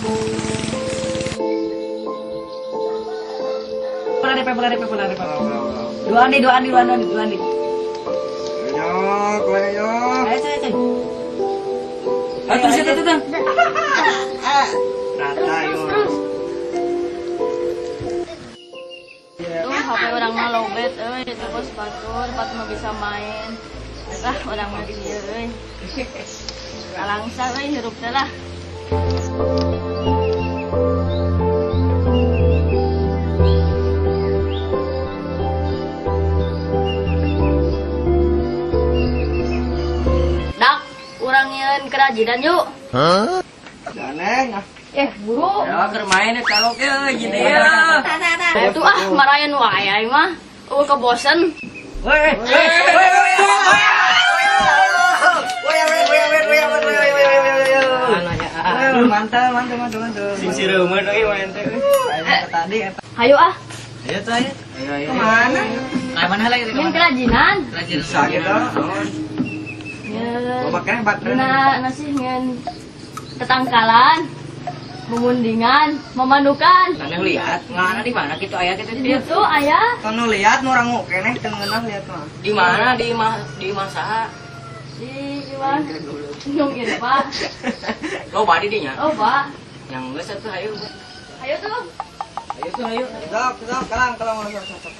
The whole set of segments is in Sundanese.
Pula depe. Dua andi. Ayo. Ayo. Ayo terus itu. Rata yo. Tuh HP orang mah lobet euy, terus batur, batur mah bisa main. Lah orang mah dieu euy. Kalangsa euy hirup teh lah. Dak, urang nyieun kerajinan yuk. Hah? Janeng ah. Buru. Ya keur main karaoke euy gini ya. Itu ah marayan wae aing mah. Eueuh kebosen. Woi. Mantap. Sing sireumeun euy main teh. Tadi eta. Hayu ah. Ayo tuh ayo. Ayo. Kemana? Kayak mana lagi? Yang kerajinan. Bisa gitu. Nyeun. Bawa baterai. Nah, nasi nyeun tetangkalan, memundingan, memanukan. Tanah lihat, ngana di mana gitu ayah gitu Di situ ayah. Tanu lihat nu rangu keneh teu ngeunah lihat mah. Di mana di masa? Di mana? Nyung Irfa. Loba di dinya. Loba. Yang geus atuh ayo. Ayo tuh. Ayo tuh ayo. Sok kalang sok.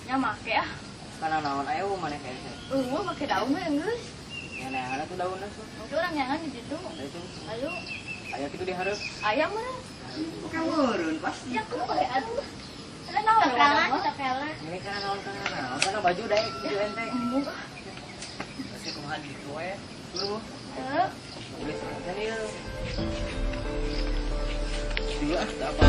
Nya make ah. Kana naon ayo maneh kayak Eueuh make daun we geus. Ya nah tuh daunna sok. Engke urang nyangan di situ. Ayo. Ayo kitu dihareup. Aya mah. Kamureun pasti. Ya kudu bae atuh. Ada naon? Tepela. Ini kana naon kana baju daek kitu ente. Masih kumaha ditu we. Dulu. Heuh. Geus kan ieu. Dulu ah tak apa.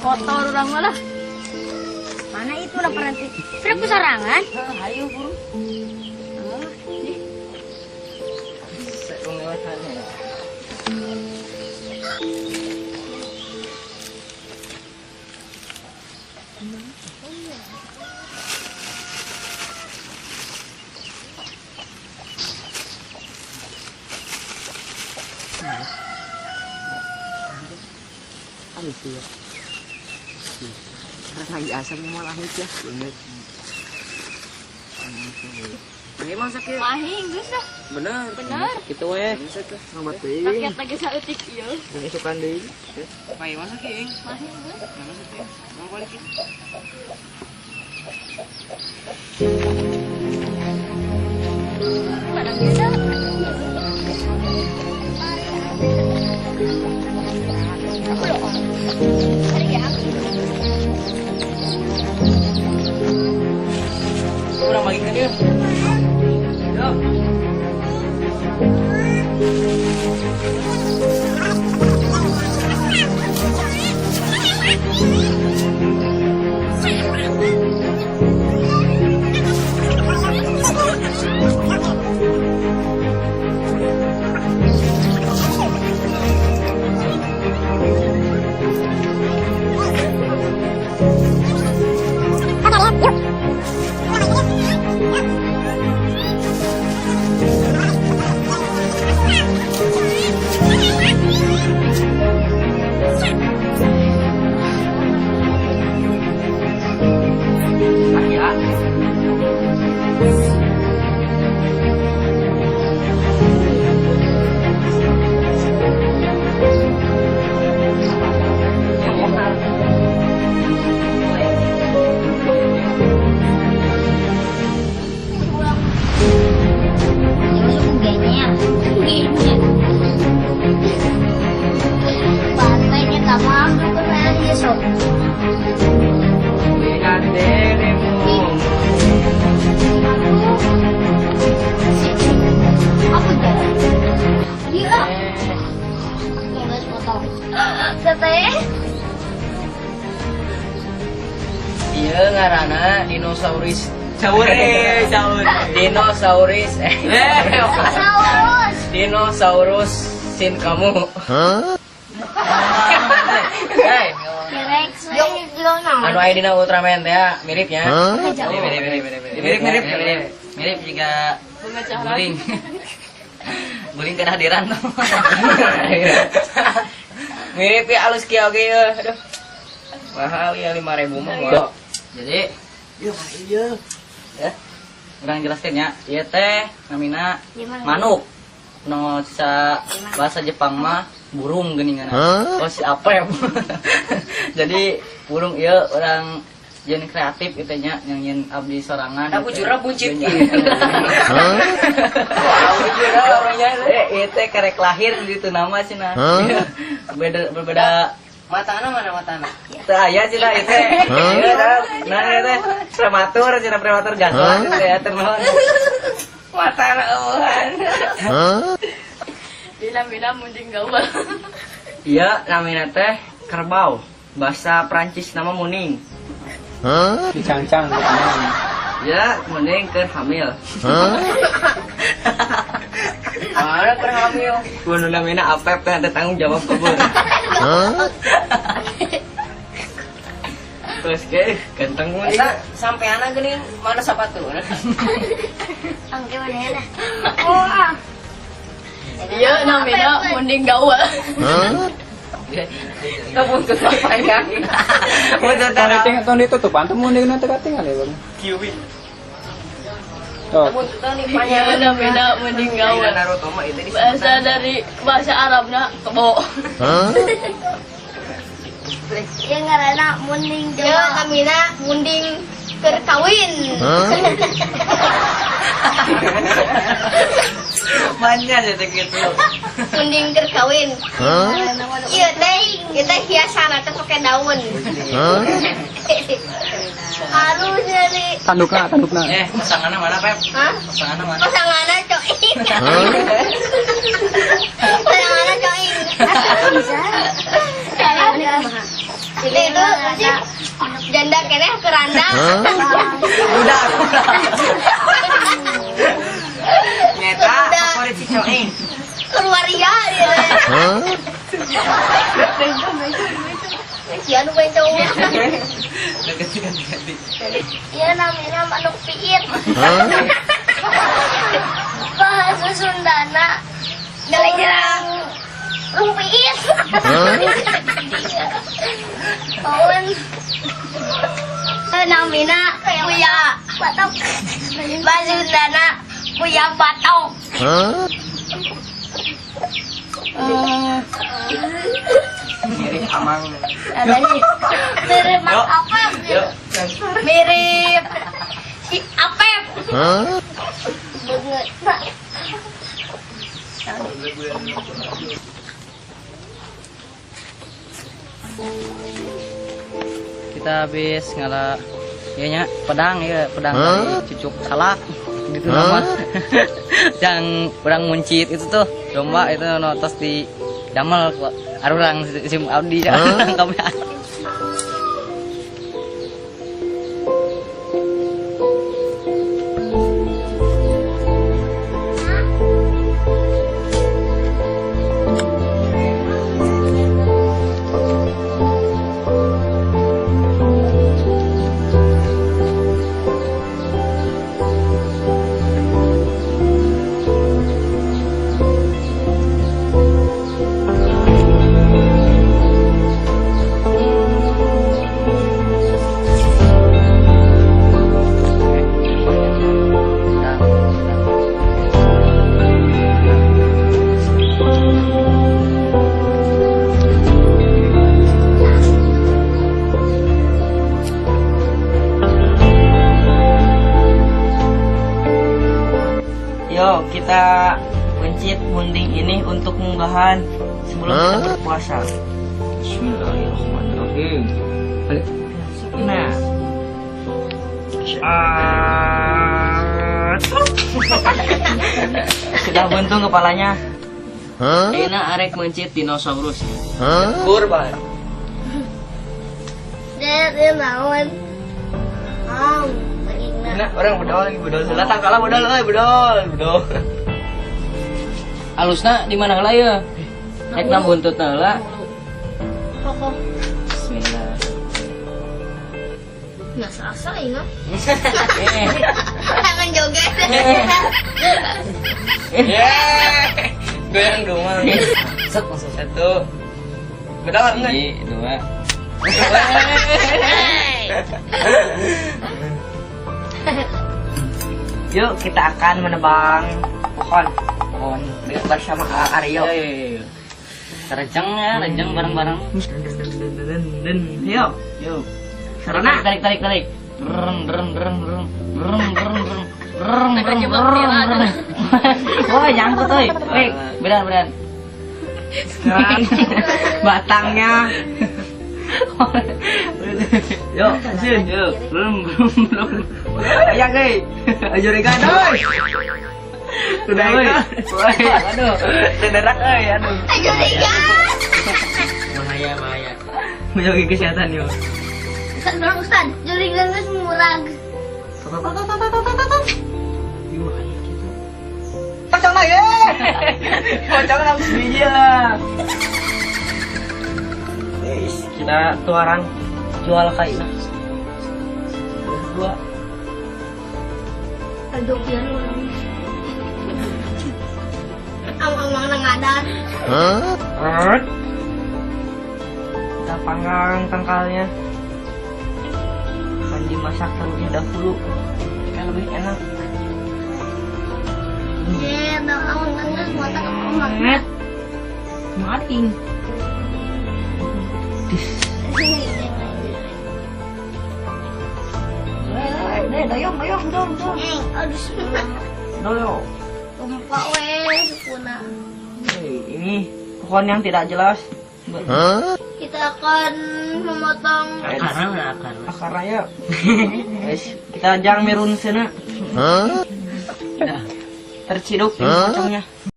Kotor orang malah. Mana itu laporan teh? Sudah kusorangan? Hayu buru. Itu ya. Lagi asam malah itu ya. Bener. Ini masak ya? Mahi geus dah. Bener. Bener. Kitu we. Rakyat lagi saeutik ieu. Ini isukan deui. Mahi masak ya? Mahi geus. Masak ya. Mau balik ya? Mana bisa? Orang bagi kan ya? Yo. Iya ngarana dinosaurus. Dinosaurus. Dinosaurus sin kamu. Hei. Anu aya dina Ultraman teh miripnya. Mirip. Mirip juga guling. Guling kehadiran. Mirip ya alus kieu oge ieu. Aduh. Mahal ya 5.000 mah. Jadi, iya. Ya. Urang jelaskeun nya. Ieu teh namina manuk. No sa bahasa Jepang mah burung geuningan. Oh si Apep. Jadi burung ieu urang jeung kreatif itu nya yang nyen abdi sorangan. Aku jurah buncit. Ieu teh karek lahir di ditu nama cenah. Beda berbeda. Matana mana matana? Teu aya cenah ieu teh. Nah ieu teh prematur cenah prematur gaslah teh teu naon. Matana eueuhan. Bila-bila munding gaul. Iya namina teh kerbau. Bahasa Prancis nama muning. Dicangcang. Ya, mending keur hamil. Mana keur hamil? Kudu namina Apep teh teu tanggung jawab kebun. Terus ke ganteng mun eta sampeana geuning mana sapatuna? Angke manehna. Oh. Iya namina munding gaul. Buntut panjang. Buntut tarang tong ditutupan teh munding teh katingal ya, Bang. Kiwi. Oh. Iya namina munding gaul. Bahasa dari bahasa Arabna kebo. Iya ngaranna munding gaul. Iya namina munding keur kawin. Manya jadi gitu. Munding keur kawin. Iya teh, ieu teh hiasan teh pakai daun. Harus jadi. Tandukna, tandukna. Pasanganna mana, Pep? Hah? Pasanganna mana? Pasanganna coing. Pasanganna coing. Bisa. Ini itu jadi Janda keneh keranda. Udah. Nyeta favorit si Coing. Keluarga ya. Sia nu bencong. Ganti. Iya namanya manuk piit. Bahasa Sundana. Jelek-jelek. Rumpiit. Paun. Namina Buya Batok. Bahasa Sundana Buya Batok. Mirip Amang. Mirip Mang Apep. Mirip si Apep. Kita habis ngalah ya nya pedang ya, pedang dari cucuk salak gitu nama. Yang orang muncit itu tuh domba itu notos di damel arurang sim Audi kami. Yo, kita mencit munding ini untuk munggahan sebelum kita berpuasa. Bismillahirrahmanirrahim. Nah. Sudah buntung kepalanya. Ini arek mencit dinosaurus. Kurban. Dia naon? Nah, orang bedol lagi bedol. Datang kalah bedol euy, bedol, bedol. Alusna di mana heula ye? Rek na buntutna heula. Kokoh. Bismillah. Nggak selesai, nah. Tangan joget. Yeay. Goyang dong. Set langsung satu. Bedol enggak? 1, 2. Yuk kita akan menebang pohon bersama Aryo. Rejeng ya, rejeng bareng-bareng. Yuk, yuk. Sarana tarik tarik tarik. Reng reng reng reng reng reng reng reng reng. Wah, nyangkut euy. Weh, beran beran. Batangnya. Yuk, sin, yuk. Belum, belum, belum. Ayo, guys. Ayo rekan, oi. Sudah, oi. Aduh, cedera, oi, aduh. Ayo rekan. Bahaya, bahaya. Menjaga kesehatan, yuk. Ustaz, bang Ustaz, juringan geus murag. Pocong lagi. Pocong langsung biji lah. Kita tuaran jual kayu. Dua. Aduh, pian urang. Amang-amang ngadan. Kita panggang tangkalnya. Akan dimasak terlebih dahulu. Kan lebih enak. Ye, amang geus mata amang. Mati. Doyong, doyong, doyong, doyong. Aduh, doyong. Lupa weh, sukuna. Ini pohon yang tidak jelas. Kita akan memotong akarnya, akar. Akarnya ya. Guys, kita jang merun sana. Terciduk ini pocongnya.